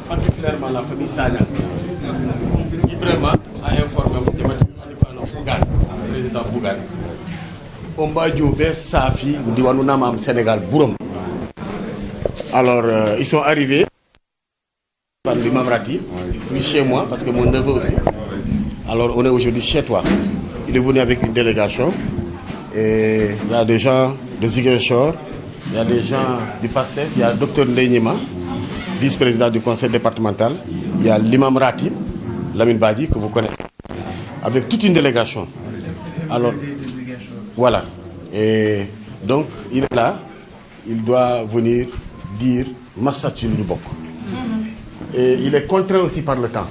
Particulièrement la famille Sagna, qui vraiment a informé le président Bougane. On va jouer Safi, Diwanounamam Sénégal, Bourom. Alors, ils sont arrivés par l'imam Rati, puis chez moi, parce que mon neveu aussi. Alors, on est aujourd'hui chez toi. Il est venu avec une délégation. Et il y a des gens de Ziguinchor, il y a des gens du PASTEF, il y a le docteur Ndeynima, vice-président du conseil départemental. Il y a l'imam Rati, Lamine Badi, que vous connaissez, avec toute une délégation. Alors, voilà. Et donc, il est là. Il doit venir dire Massatchi Lubok. Et il est contraint aussi par le temps.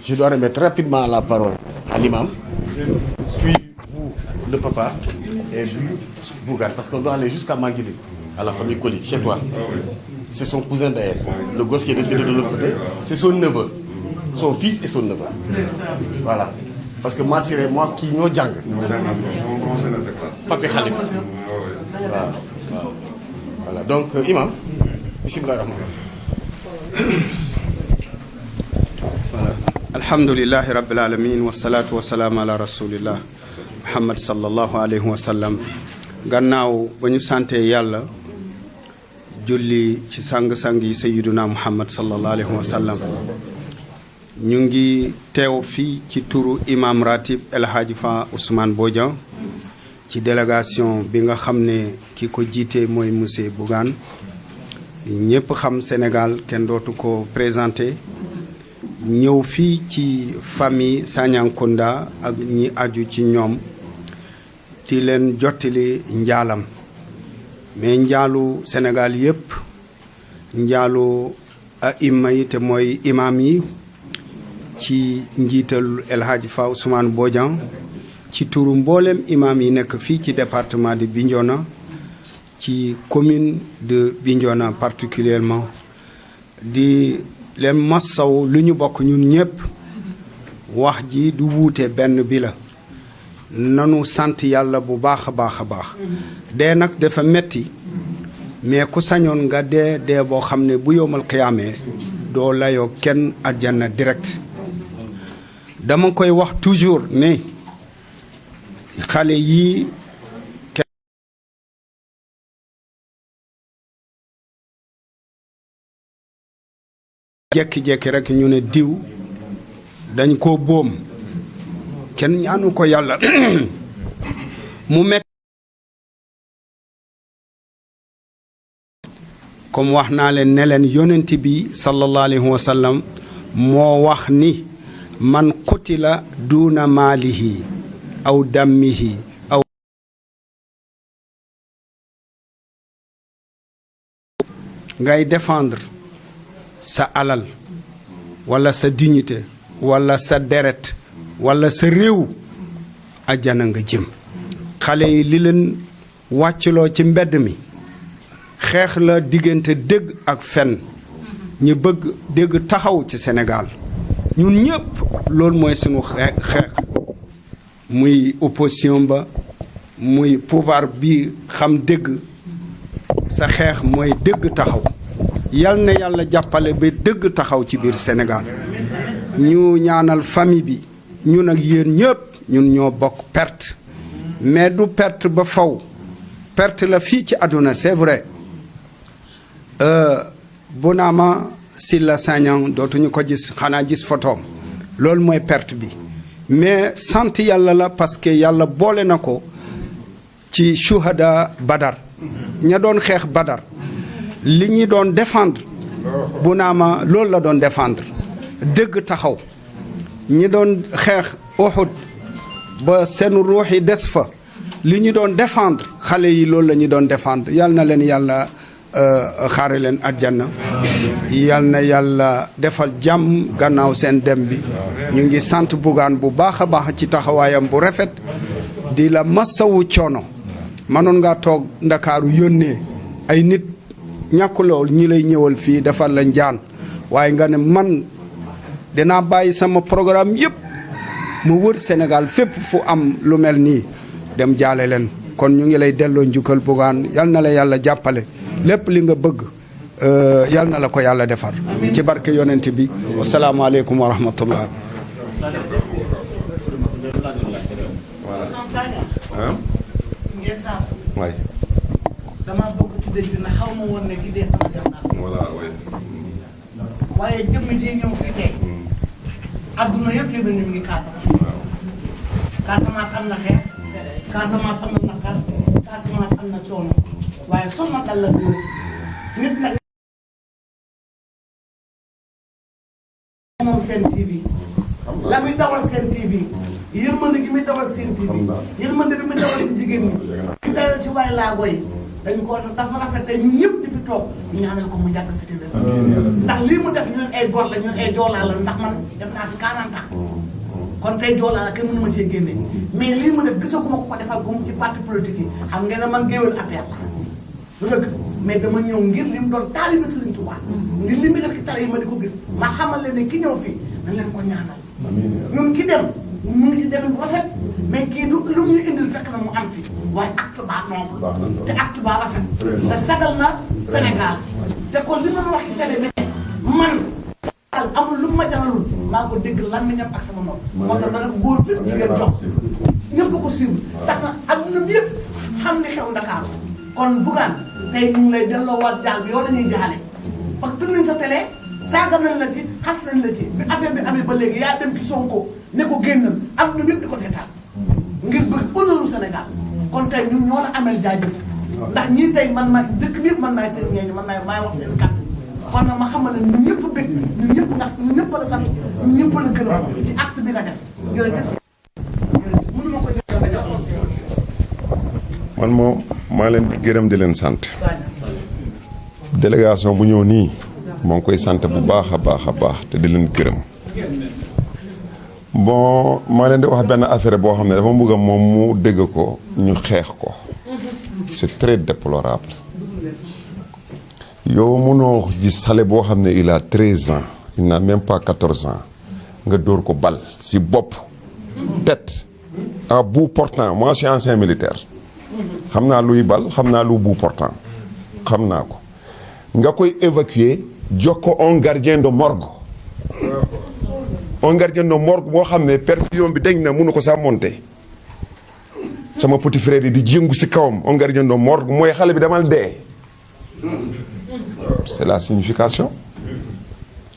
Je dois remettre rapidement la parole à l'imam, puis vous, le papa, et puis Bougane, parce qu'on doit aller jusqu'à Manguili, à la famille Koli, chez toi. C'est son cousin d'ailleurs. Le gosse qui est décédé de l'autre côté, c'est son neveu. Son fils et son neveu. Voilà. Parce que moi, c'est moi qui n'y jang. Papi Khalid. Voilà. Donc, imam, bismillah ar-Rahman. Alhamdulillahi rabbil alamin wa salatu wa salam ala rasulillah Muhammad sallallahu alayhi wa sallam. Gannaaw ba ñu sante yàlla julli ci sang-sang yi sayyiduna Muhammad sallallahu alayhi wa sallam, ñu ngi teew fii ci turu imam ratib El Hadji Fa Ousmane Bodian ci délégation bi nga xam ne ki ko jiite mooy monsieur Bougane. ñëpp xam Sénégal kenn dootu ko présenté. ñëw fii ci famille Sagnankunda ak ñi aju ci ñoom di leen jottali njaalam, mais njaalu Sénégal yépp, njaalu aima yi te mooy imam yi ci njiital El Hadji Fa Ousmane Bodian ci turu mboolem imam yi nekk fii ci département de Bignona, ci commune de Bignona particulièrement, di leen massaw lu ñu bokk ñun ñëpp. wax ji du wuute benn bi la, nanu sant yàlla bu baax a baax a baax. dee nag dafa metti, mais ku sañoon nga dee boo xam ne bu yowmal xiyaamee doo layoo kenn àjjana direct. dama koy wax toujours ne xale yi jekki-jekki rek ñu ne diw dañ koo boom, kenn ñaanu ko yàlla mu met comme wax naa leen ne leen yonent bi sallallahu alayhi wa sallam moo wax ni man qutila duuna maalihi aw dammihi aw ngay défendre sa alal wala sa dignité wala sa deret wala sa réew, ajjana nga jëm. xale yi li leen wàccloo ci mbedd mi xeex la diggante dëgg ak fen, ñu bëgg dëgg taxaw ci Sénégal. ñun ñëpp loolu mooy suñu xeex, muy opposition ba muy pouvoir bi xam dëgg, sa xeex mooy dëgg taxaw. yal na yàlla jàppale ba dëgg taxaw ci biir Sénégal. ñu ñaanal famille bi, ñun ak yéen ñëpp ñun ñoo bokk perte, mais du perte ba faw, perte la fii ci àdduna c'est vrai. Bounama Silla Sagnang dootuñu ko gis xanaa gis photoom loolu mooy perte bi mais sant yàlla la parce que yàlla boole na ko ci shuhada Badar ña doon xeex Badar li ñi doon défendre bu naa ma loolu la doon défendre dëgg taxaw ñi doon xeex Uhud ba seen ruux yi des fa li ñu doon défendre xale yi loolu la ñu doon défendre yal na leen yàlla xaare leen àjjana yal na yàlla defal jàmm gannaaw seen dem bi ñu ngi sant Bougane bu baax a baax ci taxawaayam bu rafet di la masawu coono mënoon ngaa toog Ndakaaru yónnee ay nit ñàkkulool ñi lay ñëwal fii defal la njaan waaye nga ne man dinaa bàyyi sama programme yëpp mu wër Sénégal fépp fu am lu mel nii dem jaale leen kon ñu ngi lay delloo njukkal Bougane yal na la yàlla jàppale lépp li nga bëgg yal na la ko yàlla defar ci barke yonent bi wasalaamaaleykum wa rahmatullah dama bokk ci dëj bi na xaw ma woon ne gi dee sama jarnaat waaye jëmm ji ñëw fii tey adduna yëpp yëg nañu mi ngi Casamance Casamance am na xeex Casamance am na naqar Casamance am na coono waaye sonna dal la dóor nit nag moom Sen TV la muy dawal Sen TV yërmande gi muy dawal Sen TV yërmande bi muy dawal si jigéen ñi ñu dawal ci waay laago yi dañ ko dafa rafet tey ñun ñëpp di fi toog ñu ñaanal ko mu yàgg fi te wér ndax lii mu def ñun ay góor la ñun ay joolaa la ndax man def naa fi 40 ans kon tey joolaa la kenn mënu ma cee génne mais lii mu def gisaguma ko defal bu ci parti politique yi xam ngeen ne man géewal affaire la du dëgg mais dama ñëw ngir li mu doon taalibe Sëriñ Tuubaa ngir li mu def ci tale yi ma di ko gis ma xamal leen ne ki ñëw fii nañ leen ko ñaanal ñun ki dem mu ngi ci dem rafet mais kii du lu mu ñu indil fekk na mu am fi waaye acte baa noonu te acte baa rafet te sagal na Sénégal te kon li ma wax ci télé bi man amul lu ma jaralul maa ko dégg làmmiñam ak sama nopp moo tax dana góor fit jigéen jox ñëpp ko siiw tax na adduna bi yëpp xam ni xew Ndakaaru kon Bougane tey ñu ngi lay delloowaat jaal bi yow la ñuy jaale parce que tëj nañ sa télé saaga nañ la ci xas nañ la ci bi affaire bi amee ba léegi yaa dem ci Sonko ne ko génnal adduna bi yëpp di ko seetaan ngir bëgg honneur Sénégal kon tey ñun ñoo la amel jaajëf ndax ñii tey man maay dëkk bi yëpp man maay seen ñeeñu man maay wax seen kàddu kon nag ma xamal ne ñun ñëpp bëgg ñun ñëpp ngas ñun ñëpp la sant ñun ñëpp la gërëm ci acte bi nga def jërëjëf mënu ma ko man moom maa leen di gërëm di leen sant délégation bu ñëw nii moo ngi koy sant bu baax a baax a baax te di leen gërëm bon maa leen di wax benn affaire boo xam ne dafa bëgg moom mu dégg ko ñu xeex ko c'est très déplorable yow mënoo gis xale boo xam ne il a 13 ans il n'a même pas 14 ans nga dóor ko bal si bopp tête à bout portant moi je suis ancien militaire xam naa luy bal xam naa lu bout portant xam naa ko nga koy évacuer jox ko un gardien de morgue un gardien de morgue boo xam ne perfusion bi dañ na mënu ko sax monter sama petit frère yi di jëngu si kawam un gardien de morgue mooy xale bi demal dee c'est la signification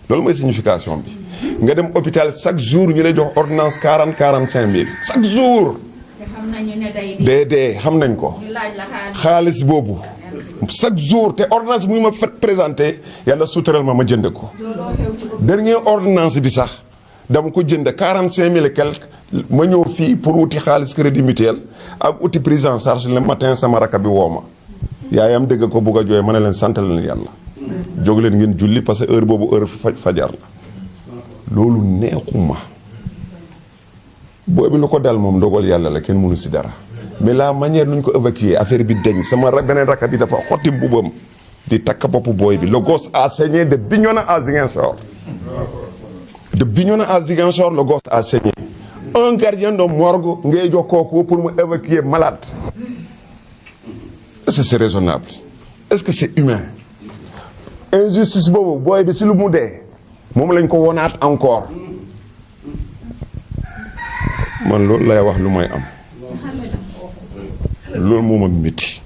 loolu mooy signification bi nga dem hôpital chaque jour ñu lay jox ordonnance 40-45 mille chaque jour dee xam nañ ko xaalis boobu chaque jour te ordonnance bu ñu ma présenté yàlla suutaral ma jënd ko dernier ordonnance bi sax dama ko jënd 45 mille et quelque ma ñëw fii pour wuti xaalis crédit mutuel ak uti prise en charge le matin sama raka bi woo ma yaayam dégg ko bugg a jooy ma ne leen sant leen yàlla jóg leen ngeen julli parce que heure boobu heure fajar la loolu neexuma boobu lu ko dal moom ndogal yàlla la kenn mënu si dara mais la manière nuñ ko évacuer affaire bi deñ sama beneen rakk bi dafa xotti mbubam di takk boppu booy bi le gosse a saigné de Bignona à Ziguinchor de Bignona à Ziguinchor le gosse a saigné un gardien de morgue ngay jox kooku pour mu évacuer malade est-ce que c'est raisonnable est-ce que c'est humain injustice boobu booy bi si lu mu dee moom lañ ko wonaat encore man loolu lay wax lu may am loolu moo ma métti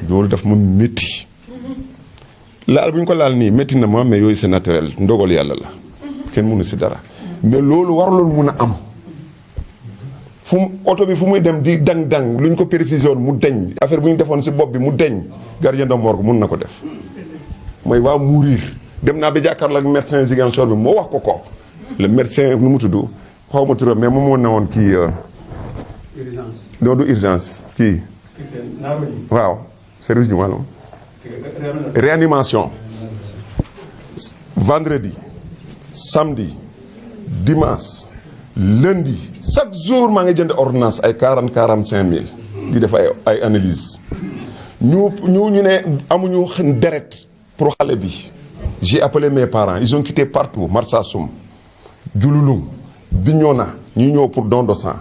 loolu daf ma métti laal bu ñu ko laal nii métti na ma mais yooyu c'est naturel ndogal yàlla la kenn mënu si dara mais loolu waruloon mun a am fu mu oto bi fu muy dem di dang-dang lu ñu ko perfusion mu deñ affaire bu ñu defoon si bopp bi mu deñ gardien de morgue mun na ko def mooy waa mourir dem naa ba jàkkaarloo ak médecin Ziguinchor bi moo wax ko le médecin nu mu tudd xaw ma turam mais moom moo ne woon kii non du urgence kii waaw service du wàllum réanimation vendredi samedi dimanche lundi chaque jour maa ngi jënd ordonnance ay 45 000 di def ay analyse ñu ne amuñu deret pour xale bi j'ai appelé mes parents ils ont quitté partout Marsassoum Diouloulou Bignona ñu ñëw pour don de sang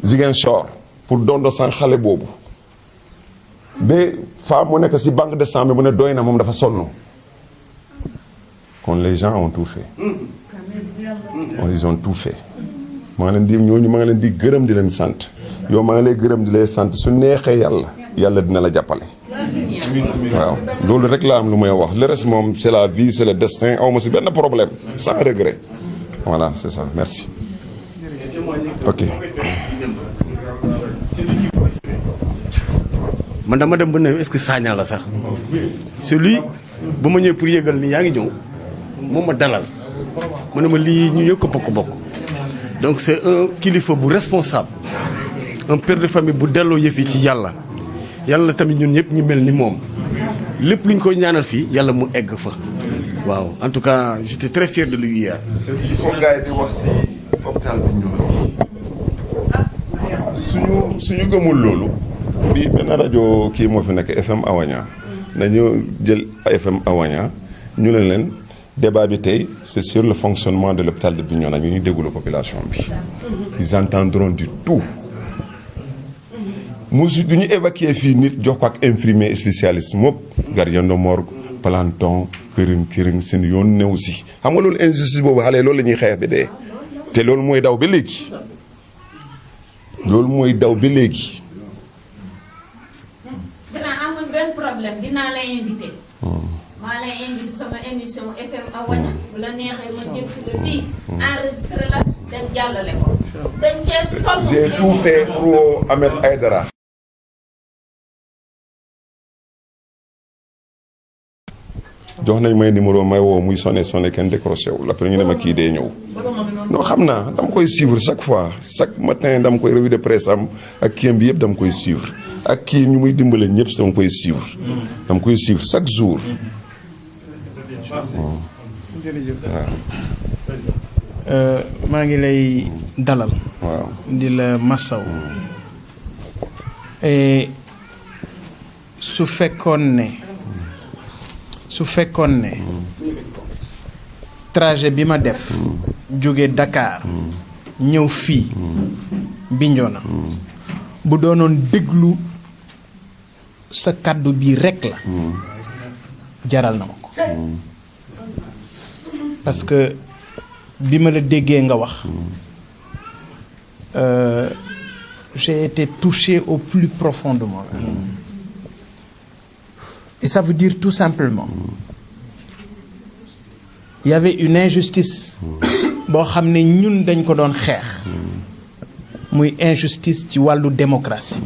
Ziguinchor pour don de sang xale boobu ba femme mu nekk si banque de sang bi mu ne doy na moom dafa sonn kon les gens ont tout fait ils ont tout fait maa ngi leen di ñooñu maa ngi leen di gërëm di leen sant yow maa ngi lay gërëm di lay sant su neexee yàlla dina la jàppale waaw loolu rek laa am lu may wax le reste moom c'est la vie c'est le destin aw ma si benn problème sans regret voilà c'est ça merci ok man dama dem ba ne est-ce que Sagna la sax celui ba ma ñëwee pour yëgal ni yaa ngi ñëw moom ma dalal ma ne ma lii ñu yëg ko bokk donc c'est un kilifa bu responsable un père de famille bu delloo yëf yi ci yàlla tamit ñun ñëpp ñu mel ni moom lépp lu ñu koy ñaanal fii yàlla mu egg fa waaw en tout cas j'étais très fier de lui hier. il faut gars yi di wax si hôpital bi ñu suñu gëmul loolu bi benn rajo kii moo fi nekk FM Awaña nañu jël FM Awaña ñu ne leen débat bi tey c'est sur le fonctionnement de l'hôpital de Bignona ñu déglu population bi ils entendront du tout musu du ñu évacuer fii nit jox ko ak infirmier spécialiste moom gardien de morgue planton këriñ seen yoon new si xam nga loolu injustice boobu xale loolu la ñuy xeex bi dee te loolu mooy daw ba léegi dinaa amul benn problème dinaa la invité maa lay invité sama émission FM Awaña bu la neexee ma jël si la fii enregistré la dem jàllale ko dañ cee sonn j'ai tout fait pour Ahmed Aïdara jox nañ may numéro may woo muy sonné kenn décroché wu après ñu ne ma kii dee ñëw non xam naa dama koy suivre chaque fois chaque matin dama koy revue de presse am ak kii bi yëpp dama koy suivre ak kii ñu muy dimbale ñëpp dama koy suivre chaque jour maa ngi lay dalal waaw di la massaw su fekkoon ne trajet bi ma def jóge Dakar ñëw fii Bignona bu doonoon déglu sa kàddu bii rekk la jaral na ma ko parce que bi ma la déggee nga wax j'ai été touché au plus profond de moi-même et ça veut dire tout simplement il y avait une injustice boo xam ne ñun dañ ko doon xeex muy injustice ci wàllu démocratie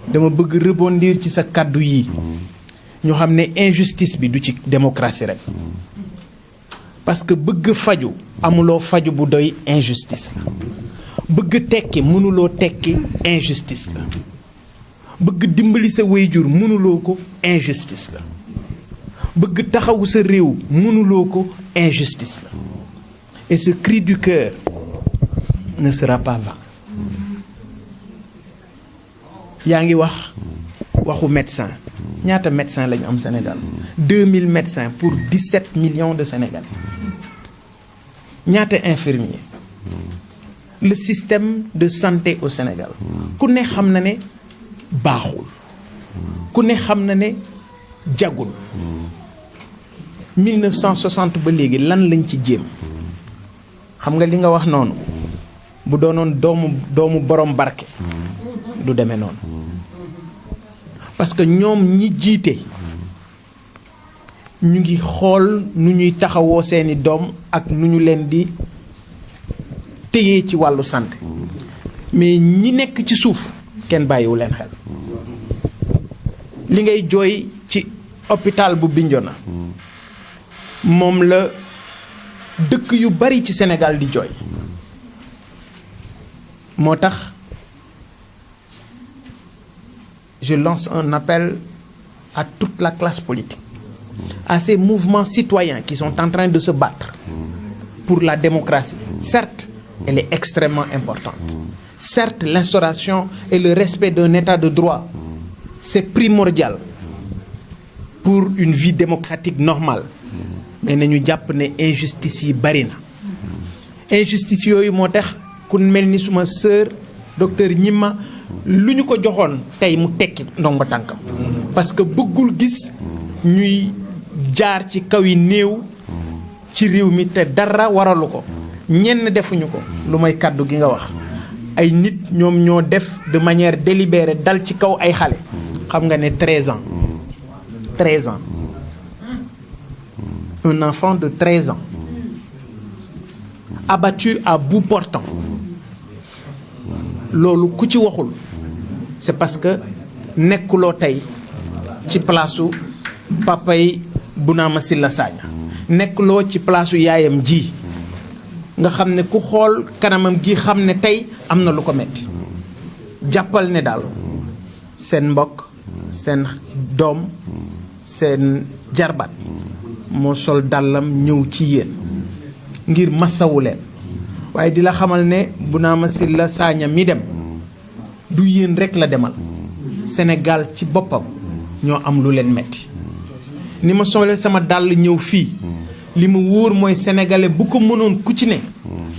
dama bëgg rebondir ci sa kàddu yi ñu xam ne injustice bi du ci démocratie rek parce que bëgg faju amuloo faju bu doy injustice la bëgg tekki mënuloo tekki injustice la bëgg dimbali sa waajur mënuloo ko injustice la bëgg taxawu sa réew mënuloo ko injustice la et ce cri du cœur ne sera pas vain. yaa ngi waxu médecin ñaata médecin lañu am Sénégal 2000 médecins pour 17 millions de Sénégalais ñaata infirmiers le système de santé au Sénégal ku ne xam na ne baaxul ku ne xam na ne jagul 1960 ba léegi lan lañ ci jéem xam nga li nga wax noonu bu doonoon doomu borom barke du demee noonu parce que ñoom ñi jiite ñu ngi xool nu ñuy taxawoo seeni doom ak nu ñu leen di téyee ci wàllu santé mais ñi nekk ci suuf kenn bàyyiwu leen xel li ngay jooy ci hôpital bu Bignona moom la dëkk yu bari ci Sénégal di jooy moo tax je lance un appel à toute la classe politique, à ces mouvements citoyens qui sont en train de se battre pour la démocratie. Certes, elle est extrêmement importante. Certes, l'instauration et le respect d'un état de droit, c'est primordial pour une vie démocratique normale. Mais nañu jàpp ne injustice yi bari na injustice yooyu moo tax ku mel ni suma sœur docteur Ñima lu ñu ko joxoon tey mu tekki ndongo tànkam parce que bëggul gis ñuy jaar ci kaw yi néew ci réew mi te dara waralu ko ñenn defuñu ko lu may kàddu gi nga wax ay nit ñoom ñoo def de manière délibérée dal ci kaw ay xale xam nga ne 13 ans 13 ans un enfant de 13 ans abattu à bout portant loolu ku ci waxul c'est parce que nekkuloo tey ci palaasu papay Bounama Silla Sagna nekkuloo ci palaasu yaayam ji nga xam ne ku xool kanamam gi xam ne tey am na lu ko metti jàppal ne daal seen mbokk seen doom seen jarbaat moo sol dàllam ñëw ci yéen ngir masawu leen waaye di la xamal ne Bounama Silla Sagna mi dem du yéen rekk la demal Sénégal ci boppam ñoo am lu leen metti ni ma solee sama dàll ñëw fii li ma wóor mooy sénégalais bu ko mënoon ku ci ne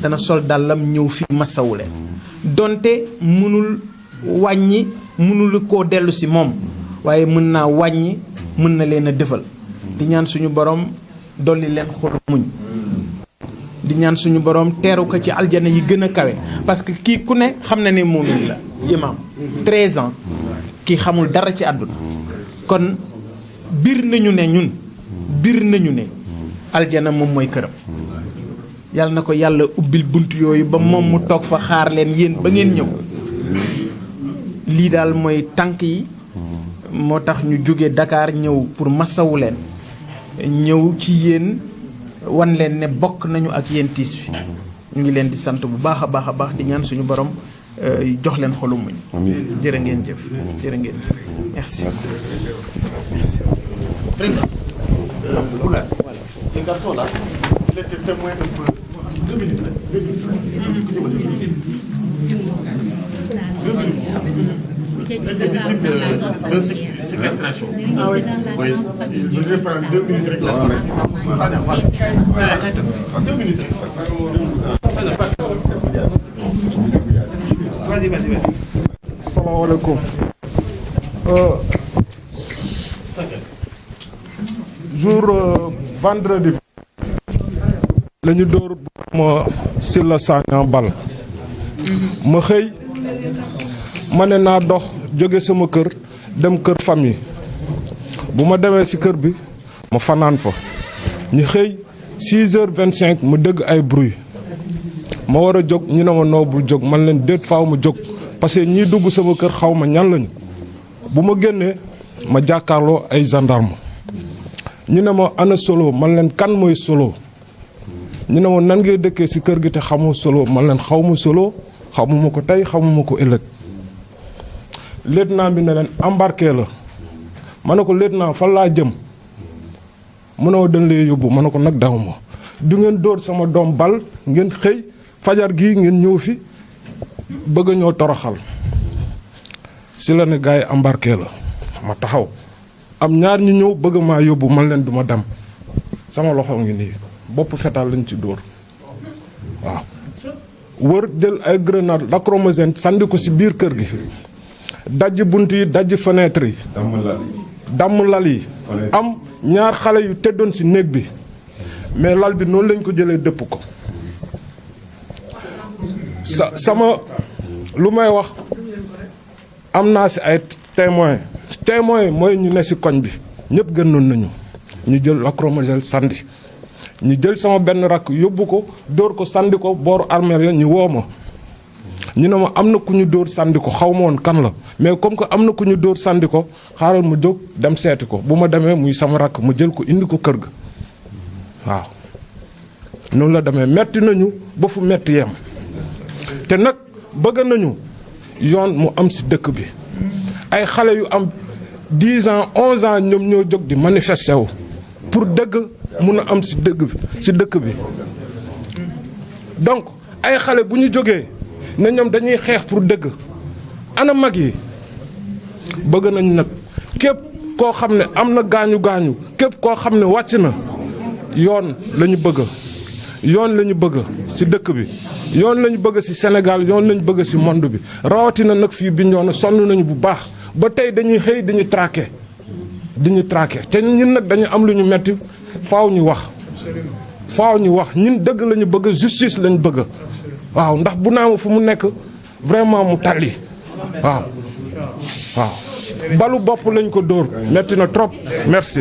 dana sol dàllam ñëw fii masawu leen donte mënul wàññi mënul koo dellu si moom waaye mën naa wàññi mën na leen a defal di ñaan suñu borom dolli leen xol muñ di ñaan suñu borom teeru ko ci aljana yi gën a kawe parce que kii ku ne xam na ne moomin la imam 13 ans kii xamul dara ci àdduna kon biir nañu ne aljana moom mooy këram yàlla na ko yàlla ubbil bunt yooyu ba moom mu toog fa xaar leen yéen ba ngeen ñëw lii daal mooy tànk yi moo tax ñu jóge Dakar ñëw pour masawu leen ñëw ci yéen wan leen ne bokk nañu ak yéen tiis bi ñu ngi leen di sant bu baax a baax a baax di ñaan suñu borom jox leen xolu muñ jërë ngeen jëf jërë ngeen jëf merci. Président, Bougane, ce garçon-là, il était témoin un peu. 2 minutes. 2 minutes. Il était victime de séquestration. Ah oui. Oui. Je vais prendre 2 minutes. 2 minutes. Vas-y. Salaamaaleykum. Jour vendredi la ñu dóor ma Silla Sagna bal ma xëy ma ne naa dox jóge sama kër dem kër famille bu ma demee ci kër bi ma fanaan fa ñu xëy 6h25 ma dégg ay bruit ma war a jóg ñu ne ma noo bul jóg man leen déet faaw ma jóg parce que ñii dugg sama kër xaw ma ñan lañu bu ma génnee ma jàkkaarloo ay gendarme ñu ne ma ana Solo man leen kan mooy Solo ñu ne ma nan ngay dëkkee ci kër gi te xamoo Solo man leen xaw ma Solo xamuma ko tey xamuma ko ëllëg lieutenant bi ne leen embarqué la ma ne ko lieutenant fan laa jëm mu ne ma dañ lay yóbbu ma ne ko nag daw ma du ngeen dóor sama doom bal ngeen xëy fajar gi ngeen ñëw fi bëgg ñoo toroxal ci la ne gars yi embarqué la ma taxaw am ñaar ñu ñëw bëgg maa yóbbu man leen duma dem sama loxo ngi nii bopp fetal lañ ci dóor waaw wër jël ay grenade lacrymogène sandi ko ci biir kër gi dajj bunt yi dajj fenêtre yi damm lal yi am ñaar xale yu tëddoon ci néeg bi mais lal bi noonu lañ ko jëlee dëpp ko sama lu may wax am naa ci ay témoin mooy ñu ne ci koñ bi ñëpp gënoon nañu ñu jël lacrymogène sandi ñu jël sama benn rakk yóbbu ko dóor ko sandi ko booru armeel ya ñu woo ma ñu ne ma am na ku ñu dóor sandi ko xaw ma woon kan la mais comme que am na ku ñu dóor sandi ko xaaral ma jóg dem seeti ko bu ma demee muy sama rakk ma jël ko indi ko kër ga waaw noonu la demee metti nañu ba fu metti yem te nag bëgg nañu yoon mu am ci dëkk bi ay xale yu am 10 ans 11 ans ñoom ñoo jóg di manifester wu pour dëgg mun a am ci dëkk bi donc ay xale bu ñu jógee ne ñoom dañuy xeex pour dëgg ana mag yi bëgg nañ nag képp koo xam ne am na gaañu képp koo xam ne wàcc na yoon la ñu bëgg yoon la ñu bëgg ci dëkk bi yoon la ñu bëgg ci Sénégal yoon la ñu bëgg ci monde bi rawatina nag fii Bignona sonn nañu bu baax ba tey dañuy xëy di ñu traqué te ñun nag dañu am lu ñu metti faaw ñu wax ñun dëgg la ñu bëgg justice la ñu bëgg waaw ndax bu naaw fu mu nekk vraiment mu tàlli waaw balu bopp lañ ko dóor metti na trop merci